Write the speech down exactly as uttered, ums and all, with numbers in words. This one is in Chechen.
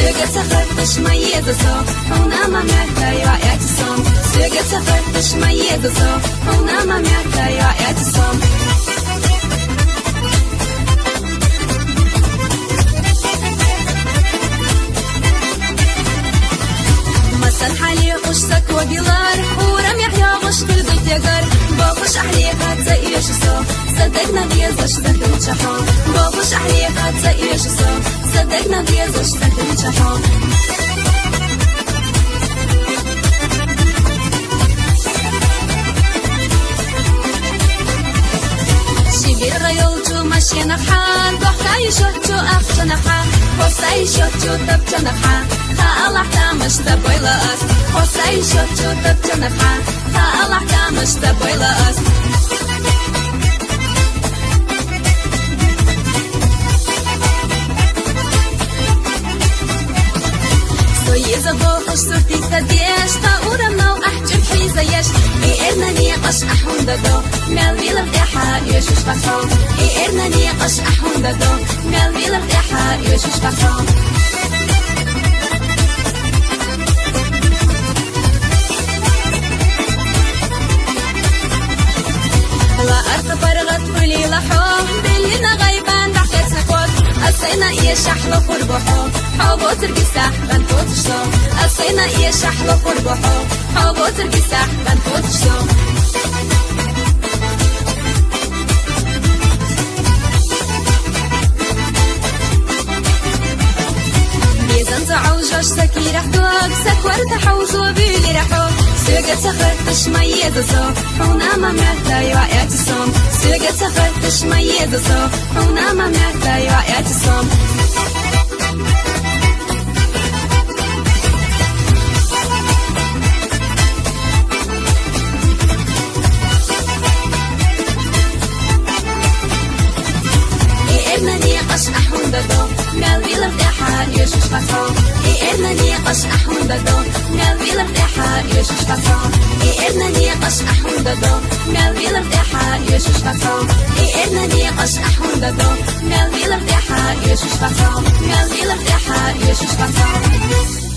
Сэгэр сахар тышмэ езэсо, хьунамэ мэтэ яэцысом. Сэгэр сахар тышмэ езэсо, хьунамэ мэтэ яэцысом. Мэсэн хьали къуш сэкогилэр, урам яхьягъуш тылбытегэр, бохуш ахьли хъацэ ишысо, сэдэгнэ дезэш зэтынчъэхьо, бохуш ахьли хъацэ ишысо. Сыдигъунэм дезэш зэтынчъэхьо. Сибир гъэол чу машинэхьа, гохъа ишъо чу ахъчэнэхьа, хъоса ишъо чу тэпчэнэхьа, хъа Алахь тамыш тэпэйлэс, хъоса ишъо чу тэпчэнэхьа. Хъа Алахь тамыш тэпэйлэс. Соизэ бохъуш сурти сэдеш, къэурамнэу ӏахь кӏырхьи зэеш. Иӏэр нэни къэшӏахьун дэдо, мел уилэр къехьа, ешъуш къэсэу. Иӏэр нэни къэшӏахьун дэдо, мел уилэр къехьа, ешъуш къэсэу. Лаэр къыпэрыгъэт пыли лахьо, бэлинэ гъэйбан дахьэцэкъот, асэнэ ешъхьэ лъэхъур бохьо, хьэбо цыргисахь бэнкъотышъо, асэнэ ешъхьэ лъэхъур бохьо, хьэбо цыргисахь бэнкъотышъо. Бизэн зэӏэужъэшъ, сэ кирахьтыгъ, сэ кор тэхьэузэу били рэхьыгъ. Сыгэ цэхэр тышмэ езэсо, хьунамэ мэтэ яӏэтысом. Сыгэ цэхэр тышмэ езэсо, хьунамэ мэтэ яӏэтысом. Иӏэр нэни къэшӏахьун дэдо, мел уилэр къехьа, ешъуш къэсэу. Иӏэр нэни къэшӏахьун дэдо, мел уилэр къехьа, ешъуш къэсэу. Иӏэр нэни къэшӏахьун дэдо, мел уилэр къехьа, ешъуш къэсэу. Иӏэр нэни къэшӏахьун дэдо, мел уилэр къехьа, ешъуш къэсэу. Мел уилэр къехьа, ешъуш къэсэу.